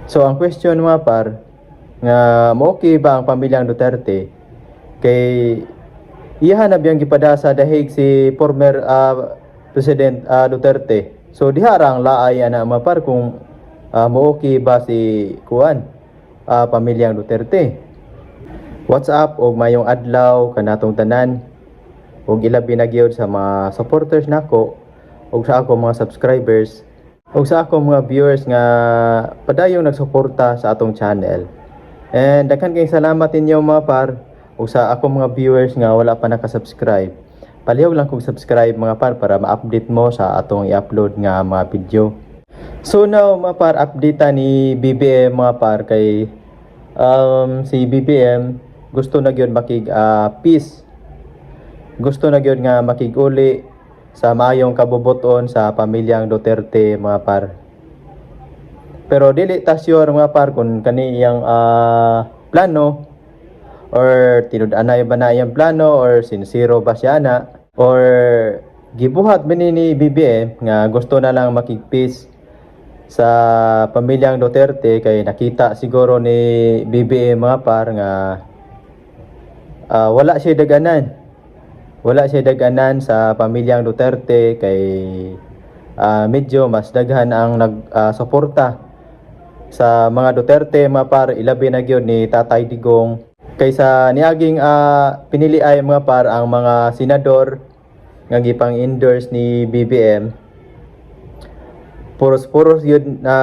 So ang question, mga par, nga mo-okay ba ang pamilyang Duterte kay iyahan na biyang gipada sa dahig si former President Duterte? So diha ra ang laay ana, mga par, kung mo-okay ba si kuan, pamilyang Duterte. What's up og mayong adlaw kanatong tanan ug ilabi na gyud sa mga supporters nako ug sa ako mga subscribers ug sa ako mga viewers nga padayong nagsuporta sa atong channel. And daghan kayong salamat ninyo, mga par, ug sa ako mga viewers nga wala pa naka-subscribe. Palihog lang kog subscribe, mga par, para ma-update mo sa atong i-upload nga mga video. So now, mga par, update ni BBM, mga par, kay si BBM gusto na gyud makig peace. Gusto na gyud nga makig-uli sa maayong kabubuton sa pamilyang Duterte, mga par. Pero dili ta sure, mga par, kung kani iyang plano or tinud-anay ba na iyang plano or sincero ba siya na or gibuhat ba ni BBM nga gusto na lang makig-peace sa pamilyang Duterte kay nakita siguro ni BBM, mga par, nga wala siya daganan, wala siya daganan sa pamilyang Duterte kay medyo mas daghan ang nag-suporta sa mga Duterte, mga par, ilabi na gyud ni Tatay Digong, kaysa niaging pinili ay, mga par, ang mga senador nga gipang endorse ni BBM, puros-puros yun na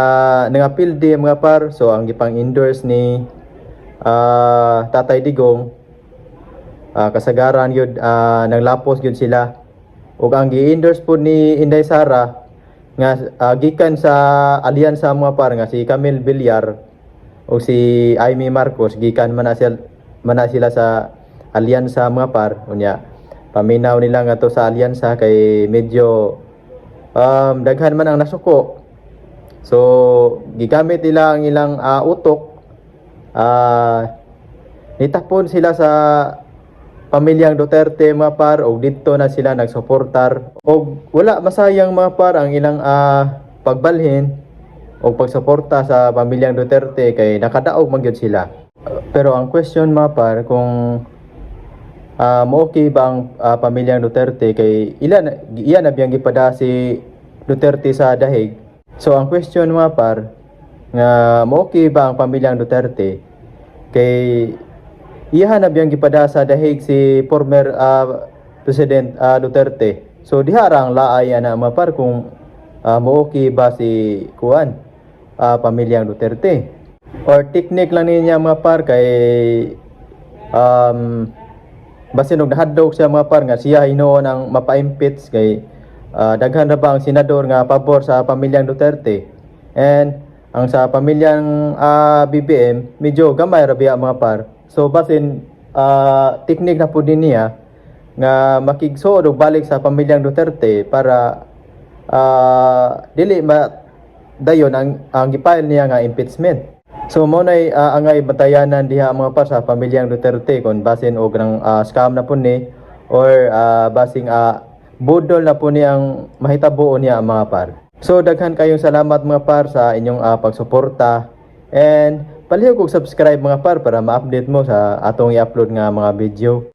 nangapildi, mga par. So ang gipang endorse ni Tatay Digong, kasagaran yun nanglapos yun sila, ug ang gi-endorse po ni Inday Sara nga gikan sa alyansa, mga par, nga si Camille Villar o si Imee Marcos, gikan man na sila sa alyansa, mga par. Unya paminaw nila nga to sa alyansa kay medyo daghan man ang nasuko, so gigamit nila ang ilang utok, nitapon sila sa pamilyang Duterte, mga par, og didto na sila nagsuportar og wala masayang, mga par, ang ilang pagbalhin o pagsuporta sa pamilyang Duterte kay nakadaog man gyud sila. Pero ang question, mga par, kung mo okay ba ang pamilyang Duterte kay ilan iya na biyang gipada si Duterte sa dahig. So ang question, mga par, nga mo okay ba ang pamilyang Duterte kay iyahan na biyang gipada sa dahig si former President Duterte? So diha ra ang laay ana, mga par, kung mo okay ba si kuan, pamilyang Duterte or technique lang niya, mga par, kay basin og nahadlok siya, mga par, nga siya hinuon ang mapa-impeach kay daghan ra ba ang senador nga pabor sa pamilyang Duterte and ang sa pamilyang BBM medyo gamay ra biya, mga par. So basin technique na pud din niya nga makigsuod og balik sa pamilyang Duterte para dili ma dayon ang gipile niya nga impeachment. So mo nay angay bantayanan diha, mga par, sa pamilyang Duterte kung basin og nang scam na pud ni or basing budol na po ni ang mahitabo niya, mga par. So daghan kayong salamat, mga par, sa inyong pagsuporta and palihog og subscribe, mga par, para ma-update mo sa atong i-upload nga mga video.